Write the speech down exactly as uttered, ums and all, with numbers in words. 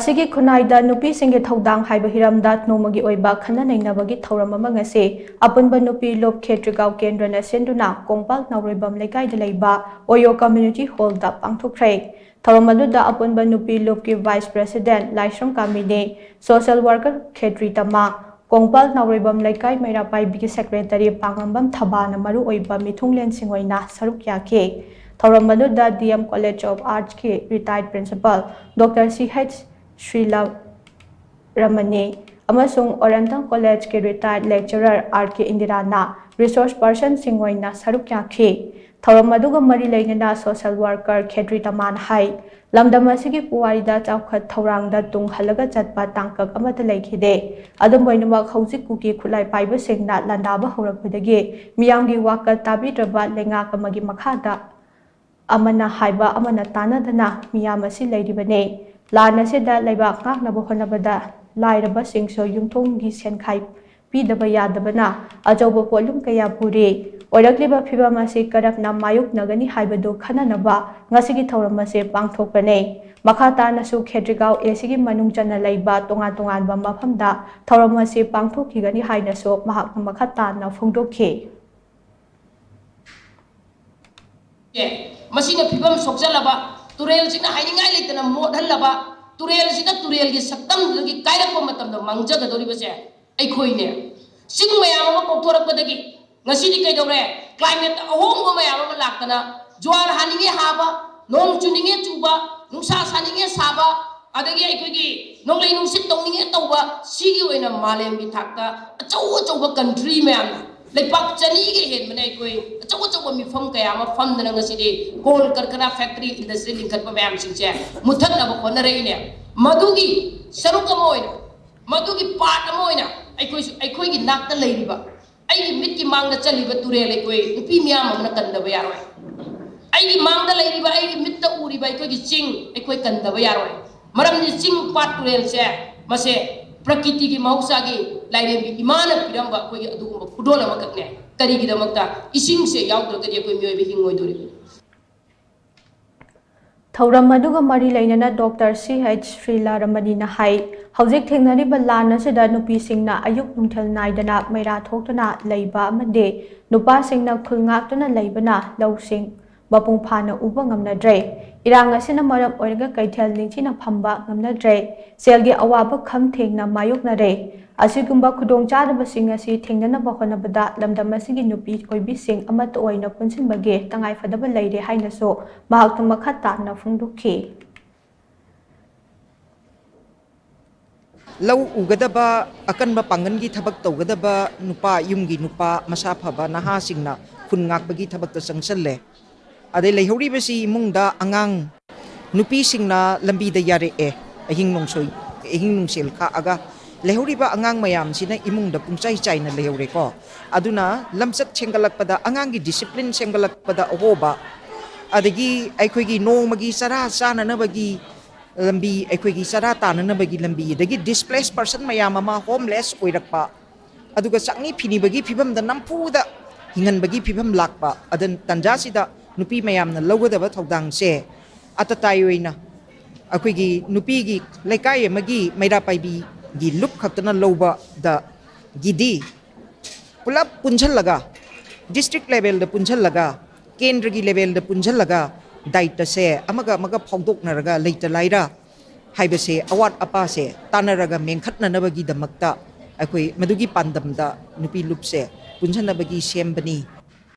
ꯁꯤꯒꯤ ꯈꯨꯟꯅꯥꯏꯗ ꯅꯨꯄꯤꯁꯤꯡꯒꯤ ꯊꯧꯗꯥꯡ ꯍꯥꯏꯕ ꯍꯤꯔꯝꯗ ꯅꯣꯡꯃꯒꯤ ꯑꯣꯏꯕ ꯈꯟꯅ ꯅꯩꯅꯕꯒꯤ ꯊꯧꯔꯝ ꯑꯃ ꯉꯁꯤ ꯑꯄꯨꯟꯕ ꯅꯨꯄꯤ ꯂꯨꯞ ꯈꯦꯇ꯭ꯔꯤꯒꯥꯎ ꯀꯦꯟꯗ꯭ꯔꯅ ꯁꯤꯟꯗꯨꯅ ꯀꯣꯡꯄꯥꯜ ꯅꯥꯎꯔꯩꯕꯝ ꯂꯩꯀꯥꯏꯗ ꯂꯩꯕ ꯑꯣꯌꯣ ꯀꯝꯃ꯭ꯌꯨꯅꯤꯇꯤ ꯍꯣꯜꯗ ꯄꯥꯡꯊꯣꯛꯈ꯭ꯔꯦ꯫ ꯊꯧꯔꯝ ꯑꯗꯨꯗ ꯑꯄꯨꯟꯕ ꯅꯨꯄꯤ ꯂꯨꯞꯀꯤ ꯚꯥꯏꯁ ꯄ꯭ꯔꯦꯁꯤꯗꯦꯟꯠ ꯂꯥꯏꯁ꯭ꯔꯝ ꯀꯥꯃꯤꯅꯤ, ꯁꯣꯁꯤꯌꯦꯜ ꯋꯥꯔꯀꯔ ꯈꯦꯇ꯭ꯔꯤ ꯇꯃꯥ, ꯀꯣꯡꯄꯥꯜ ꯅꯥꯎꯔꯩꯕꯝ ꯂꯩꯀꯥꯏ ꯃꯩꯔꯥ ꯄꯥꯏꯕꯤꯒꯤ ꯁꯦꯀ꯭ꯔꯦꯇꯔꯤ ꯄꯥꯉꯝꯕꯝ ꯊꯕꯥꯅ ꯃꯔꯨꯑꯣꯏꯕ ꯃꯤꯊꯨꯡꯂꯦꯟꯁꯤꯡ ꯑꯣꯏꯅ ꯁꯔꯨꯛ ꯌꯥꯈꯤ꯫ ꯊꯧꯔꯝ ꯑꯗꯨꯗ ꯗꯤ ꯑꯦꯝ ꯀꯣꯂꯦꯖ ꯑꯣꯐ ꯑꯥꯔꯠꯁꯀꯤ retired principal doctor C H Srila Ramani ꯑꯃꯁꯨꯡ ꯑꯣꯔꯦꯟꯇꯜ ꯀꯣꯂꯦꯖꯀꯤ ꯔꯤꯇꯥꯌꯔꯗ ꯂꯦꯛꯆꯔꯔ ꯑꯥꯔ ꯀꯦ ꯏꯟꯗꯤꯔꯥꯅ ꯔꯤꯁꯣꯔꯁ ꯄꯔꯁꯟꯁꯤꯡ ꯑꯣꯏꯅ ꯁꯔꯨꯛ ꯌꯥꯈꯤ꯫ ꯊꯧꯔꯝ ꯑꯗꯨꯒ ꯃꯔꯤ ꯂꯩꯅꯅ ꯁꯣꯁꯤꯌꯦꯜ ꯋꯥꯔꯀꯔ ꯈꯦꯇ꯭ꯔꯤ ꯇꯃꯥꯟ ꯍꯥꯏ, ꯂꯝꯗꯝ ꯑꯁꯤꯒꯤ ꯄꯨꯋꯥꯔꯤꯗ ꯆꯥꯎꯈꯠ ꯊꯧꯔꯥꯡꯗ ꯇꯨꯡ ꯍꯜꯂꯒ ꯆꯠꯄ ꯇꯥꯡꯀꯛ ꯑꯃꯠꯇ ꯂꯩꯈꯤꯗꯦ꯫ ꯑꯗꯨꯝ ꯑꯣꯏꯅꯃꯛ, ꯍꯧꯖꯤꯛ ꯀꯨꯀꯤ ꯈꯨꯠꯂꯥꯏ ꯄꯥꯏꯕꯁꯤꯡꯅ ꯂꯥꯟꯗꯥꯕ ꯍꯧꯔꯛꯄꯗꯒꯤ ꯃꯤꯌꯥꯝꯒꯤ ꯋꯥꯀꯠ ꯇꯥꯕꯤꯗ꯭ꯔꯕ ꯂꯩꯉꯥꯛ ꯑꯃꯒꯤ ꯃꯈꯥꯗ ꯑꯃꯅ ꯍꯥꯏꯕ ꯑꯃꯅ ꯇꯥꯅꯗꯅ ꯃꯤꯌꯥꯝ ꯑꯁꯤ ꯂꯩꯔꯤꯕꯅꯤ꯫ ꯂꯥꯟ ꯑꯁꯤꯗ ꯂꯩꯕꯥꯛ ꯉꯥꯛꯅꯕ ꯍꯣꯠꯅꯕꯗ ꯂꯥꯏꯔꯕꯁꯤꯡꯁꯨ ꯌꯨꯝꯊꯣꯡꯒꯤ ꯁꯦꯟꯈꯥꯏ ꯄꯤꯗꯕ ꯌꯥꯗꯕꯅ ꯑꯆꯧꯕ ꯄꯣꯠꯂꯨꯝ ꯀꯌꯥ ꯄꯨꯔꯤ꯫ ꯑꯣꯏꯔꯛꯂꯤꯕ ꯐꯤꯚꯝ ꯑꯁꯤ ꯀꯔꯝꯅ ꯃꯥꯌꯣꯛꯅꯒꯅꯤ ꯍꯥꯏꯕꯗꯨ ꯈꯟꯅꯅꯕ ꯉꯁꯤꯒꯤ ꯊꯧꯔꯝ ꯑꯁꯤ ꯄꯥꯡꯊꯣꯛꯄꯅꯤ꯫ ꯃꯈꯥ ꯇꯥꯅꯁꯨ ꯈꯦꯇ꯭ꯔꯤꯒꯥꯎ ꯑꯦ ꯁꯤꯒꯤ ꯃꯅꯨꯡ ꯆꯟꯅ ꯂꯩꯕ ꯇꯣꯉꯥꯟ ꯇꯣꯉꯥꯟꯕ ꯃꯐꯝꯗ ꯊꯧꯔꯝ ꯑꯁꯤ ꯄꯥꯡꯊꯣꯛꯈꯤꯒꯅꯤ ꯍꯥꯏꯅꯁꯨ ꯃꯍꯥꯛꯅ ꯃꯈꯥ ꯇꯥꯅ ꯐꯣꯡꯗꯣꯛꯈꯤ꯫ ꯑꯦ, ꯃꯁꯤꯅ ꯐꯤꯕꯝ ꯁꯣꯛꯆꯜꯂꯕ, ꯇꯨꯔꯦꯜꯁꯤꯅ ꯍꯥꯏꯅꯤꯡꯉꯥꯏ ꯂꯩꯇꯅ ꯃꯣꯠꯍꯜꯂꯕ, ꯇꯨꯔꯦꯜꯁꯤꯅ ꯇꯨꯔꯦꯜꯒꯤ ꯁꯛꯇꯝꯗꯨꯗꯒꯤ ꯀꯥꯏꯔꯛꯄ ꯃꯇꯝꯗ ꯃꯥꯡꯖꯒꯗꯧꯔꯤꯕꯁꯦ ꯑꯩꯈꯣꯏꯅꯦ꯫ ꯆꯤꯡ ꯃꯌꯥꯝ ꯑꯃ ꯀꯣꯛꯊꯣꯔꯛꯄꯗꯒꯤ ꯉꯁꯤꯗꯤ ꯀꯩꯗꯧꯔꯦ? ꯀ꯭ꯂꯥꯏꯃꯦꯠꯇ ꯑꯍꯣꯡꯕ ꯃꯌꯥꯝ ꯑꯃ ꯂꯥꯛꯇꯅ, ꯖ꯭ꯋꯥꯔ ꯍꯥꯅꯤꯡꯉꯦ ꯍꯥꯕ, ꯅꯣꯡ ꯆꯨꯅꯤꯡꯉꯦ ꯆꯨꯕ, ꯅꯨꯡꯁꯥ ꯁꯥꯅꯤꯡꯉꯦ ꯁꯥꯕ, ꯑꯗꯒꯤ ꯑꯩꯈꯣꯏꯒꯤ ꯅꯣꯡꯂꯩ ꯅꯨꯡꯁꯤꯠ ꯇꯧꯅꯤꯡꯉꯦ ꯇꯧꯕ, ꯁꯤꯒꯤ ꯑꯣꯏꯅ ꯃꯥꯂꯦꯝꯒꯤ ꯊꯥꯛꯇ ꯑꯆꯧ ꯑꯆꯧꯕ ꯀꯟꯇ꯭ꯔꯤ ꯃꯌꯥꯝꯅ, ꯂꯩꯄꯥꯛ ꯆꯅꯤꯒ ꯍꯦꯟꯕꯅ ꯑꯩꯈꯣꯏ ꯑꯆꯧ ꯑꯆꯧꯕ ꯃꯤꯐꯝ ꯀꯌꯥ ꯑꯃ ꯐꯝꯗꯅ ꯉꯁꯤꯗꯤ ꯀꯣꯜ ꯀꯔꯈꯅꯥ, ꯐꯦꯛꯇꯔꯤ, ꯏꯟꯗꯁꯇ꯭ꯔꯤ ꯂꯤꯡꯈꯠꯄ ꯃꯌꯥꯝꯁꯤꯡꯁꯦ ꯃꯨꯊꯠꯅꯕ ꯍꯣꯠꯅꯔꯛꯏꯅꯦ꯫ ꯃꯗꯨꯒꯤ ꯁꯔꯨꯛ ꯑꯃ ꯑꯣꯏꯅ, ꯃꯗꯨꯒꯤ ꯄꯥꯔꯠ ꯑꯃ ꯑꯣꯏꯅ ꯑꯩꯈꯣꯏꯁꯨ, ꯑꯩꯈꯣꯏꯒꯤ ꯅꯥꯛꯇ ꯂꯩꯔꯤꯕ, ꯑꯩꯒꯤ ꯃꯤꯠꯀꯤ ꯃꯥꯡꯗ ꯆꯠꯂꯤꯕ ꯇꯨꯔꯦꯜ ꯑꯩꯈꯣꯏ ꯅꯨꯄꯤ ꯃꯤꯌꯥꯝ ꯑꯃꯅ ꯀꯟꯗꯕ ꯌꯥꯔꯣꯏ꯫ ꯑꯩꯒꯤ ꯃꯥꯡꯗ ꯂꯩꯔꯤꯕ, ꯑꯩꯒꯤ ꯃꯤꯠꯇ ꯎꯔꯤꯕ ꯑꯩꯈꯣꯏꯒꯤ ꯆꯤꯡ ꯑꯩꯈꯣꯏ ꯀꯟꯗꯕ ꯌꯥꯔꯣꯏ꯫ ꯃꯔꯝꯗꯤ ꯆꯤꯡ, ꯄꯥꯠ, ꯇꯨꯔꯦꯜꯁꯦ ꯃꯁꯦ ꯄ꯭ꯔꯀꯤꯇꯤꯒꯤ ꯃꯍꯧꯁꯥꯒꯤ ꯂꯥꯏꯔꯦꯝꯕꯤ ꯏꯃꯥꯅ ꯄꯤꯔꯝꯕ ꯑꯩꯈꯣꯏꯒꯤ ꯑꯗꯨꯒꯨꯝꯕ ꯈꯨꯗꯣꯜ ꯑꯃꯈꯛꯅꯦ꯫ ꯀꯔꯤꯒꯤꯗꯃꯛꯇ? ꯏꯁꯤꯡꯁꯦ ꯌꯥꯎꯗ꯭ꯔꯒꯗꯤ ꯑꯩꯈꯣꯏ ꯃꯤꯑꯣꯏꯕ ꯍꯤꯡꯉꯣꯏꯗꯣꯔꯤꯕꯅꯤ꯫ ꯊꯧꯔꯝ ꯑꯗꯨꯒ ꯃꯔꯤ ꯂꯩꯅꯅ ꯗꯣꯛꯇꯔ ꯁꯤ ꯑꯩꯆ ꯁ꯭ꯔꯤꯂꯥꯔꯥꯃꯅꯤꯅ ꯍꯥꯏ, ꯍꯧꯖꯤꯛ ꯊꯦꯡꯅꯔꯤꯕ ꯂꯥꯟ ꯑꯁꯤꯗ ꯅꯨꯄꯤꯁꯤꯡꯅ ꯑꯌꯨꯛ ꯅꯨꯡꯊꯤꯜ ꯅꯥꯏꯗꯅ ꯃꯩꯔꯥ ꯊꯣꯛꯇꯨꯅ ꯂꯩꯕ ꯑꯃꯗꯤ ꯅꯨꯄꯥꯁꯤꯡꯅ ꯈꯨꯜ ꯉꯥꯛꯇꯨꯅ ꯂꯩꯕꯅ ꯂꯧꯁꯤꯡ ꯃꯄꯨꯡ ꯐꯥꯅ ꯎꯕ ꯉꯝꯅꯗ꯭ꯔꯦ꯫ ꯏꯔꯥꯡ ꯑꯁꯤꯅ ꯃꯔꯝ ꯑꯣꯏꯔꯒ ꯀꯩꯊꯦꯜ ꯅꯤꯡꯊꯤꯅ ꯐꯝꯕ ꯉꯝꯅꯗ꯭ꯔꯦ꯫ ꯁꯦꯜꯒꯤ ꯑꯋꯥꯕ ꯈꯝ ꯊꯦꯡꯅ ꯃꯥꯌꯣꯛꯅꯔꯦ꯫ ꯑꯁꯤꯒꯨꯝꯕ ꯈꯨꯗꯣꯡꯆꯥꯗꯕꯁꯤꯡ ꯑꯁꯤ ꯊꯦꯡꯅꯅꯕ ꯍꯣꯠꯅꯕꯗ ꯂꯝꯗꯝ ꯑꯁꯤꯒꯤ ꯅꯨꯄꯤ ꯑꯣꯏꯕꯤꯁꯤꯡ ꯑꯃꯠꯇ ꯑꯣꯏꯅ ꯄꯨꯟꯁꯤꯟꯕꯒꯤ ꯇꯉꯥꯏꯐꯗꯕ ꯂꯩꯔꯦ ꯍꯥꯏꯅꯁꯨ ꯃꯍꯥꯛꯅ ꯃꯈꯥ ꯇꯥꯅ ꯐꯣꯡꯗꯣꯛꯈꯤ꯫ ꯂꯧ ꯎꯒꯗꯕ, ꯑꯀꯟꯕ ꯄꯥꯡꯒꯜꯒꯤ ꯊꯕꯛ ꯇꯧꯒꯗꯕ ꯅꯨꯄꯥ, ꯌꯨꯝꯒꯤ ꯅꯨꯄꯥ, ꯃꯁꯥ ꯐꯕ ꯅꯍꯥꯁꯤꯡꯅ ꯈꯨꯟ ꯉꯥꯛꯄꯒꯤ ꯊꯕꯛꯇ ꯆꯪꯁꯜꯂꯦ꯫ ꯑꯗꯩ ꯂꯩꯍꯧꯔꯤꯕꯁꯤ ꯏꯃꯨꯡꯗ ꯑꯉꯥꯡ ꯅꯨꯄꯤꯁꯤꯡꯅ ꯂꯝꯕꯤꯗ ꯌꯥꯔꯛꯑꯦ, ꯑꯍꯤꯡ ꯅꯣꯡꯁꯣꯏ, ꯑꯍꯤꯡ ꯅꯨꯡꯁꯦꯜ ꯈꯥꯛꯑꯒ ꯂꯩꯍꯧꯔꯤꯕ ꯑꯉꯥꯡ ꯃꯌꯥꯝꯁꯤꯅ ꯏꯃꯨꯡꯗ ꯄꯨꯡꯆꯥꯏ ꯆꯥꯏꯅ ꯂꯩꯍꯧꯔꯦꯀꯣ꯫ ꯑꯗꯨꯅ ꯂꯝꯆꯠ ꯁꯦꯝꯒꯠꯂꯛꯄꯗ, ꯑꯉꯥꯡꯒꯤ discipline ꯁꯦꯝꯒꯠꯂꯛꯄꯗ ꯑꯍꯣꯕ, ꯑꯗꯒꯤ ꯑꯩꯈꯣꯏꯒꯤ ꯅꯣꯡꯃꯒꯤ ꯆꯔꯥ ꯆꯥꯅꯅꯕꯒꯤ ꯂꯝꯕꯤ, ꯑꯩꯈꯣꯏꯒꯤ ꯆꯔꯥ ꯇꯥꯅꯅꯕꯒꯤ ꯂꯝꯕꯤ, ꯑꯗꯒꯤ displaced person ꯃꯌꯥꯝ ꯑꯃ homeless ꯑꯣꯏꯔꯛꯄ, ꯑꯗꯨꯒ ꯆꯥꯛꯅꯤ ꯐꯤꯅꯤꯕꯒꯤ ꯐꯤꯕꯝꯗ ꯅꯝꯐꯨꯗ ꯍꯤꯡꯍꯟꯕꯒꯤ ꯐꯤꯕꯝ ꯂꯥꯛꯄ, ꯑꯗ ꯇꯥꯟꯖꯥꯁꯤꯗ ꯅꯨꯄꯤ ꯃꯌꯥꯝꯅ ꯂꯧꯒꯗꯕ ꯊꯧꯗꯥꯡꯁꯦ ꯑꯇꯇꯥꯏ ꯑꯣꯏꯅ ꯑꯩꯈꯣꯏꯒꯤ ꯅꯨꯄꯤꯒꯤ ꯂꯩꯀꯥꯏ ꯑꯃꯒꯤ ꯃꯩꯔꯥ ꯄꯥꯏꯕꯤꯒꯤ ꯂꯨꯞ ꯈꯛꯇꯅ ꯂꯧꯕꯗꯒꯤꯗꯤ ꯄꯨꯂꯞ ꯄꯨꯟꯁꯤꯜꯂꯒ, district levelꯗ ꯄꯨꯟꯁꯤꯜꯂꯒ, ꯀꯦꯟꯗ꯭ꯔꯒꯤ levelꯗ ꯄꯨꯟꯁꯤꯜꯂꯒ ꯗꯥꯌꯤꯠꯇꯁꯦ ꯑꯃꯒ ꯑꯃꯒ ꯐꯥꯎꯗꯣꯛꯅꯔꯒ ꯂꯩꯇ ꯂꯥꯏꯔ ꯍꯥꯏꯕꯁꯦ, ꯑꯋꯥꯠ ꯑꯄꯥꯁꯦ ꯇꯥꯟꯅꯔꯒ ꯃꯦꯟꯈꯠꯅꯅꯕꯒꯤꯗꯃꯛꯇ ꯑꯩꯈꯣꯏ ꯃꯗꯨꯒꯤ ꯄꯥꯟꯗꯝꯗ ꯅꯨꯄꯤ ꯂꯨꯞꯁꯦ ꯄꯨꯟꯁꯤꯟꯅꯕꯒꯤ ꯁꯦꯝꯕꯅꯤ꯫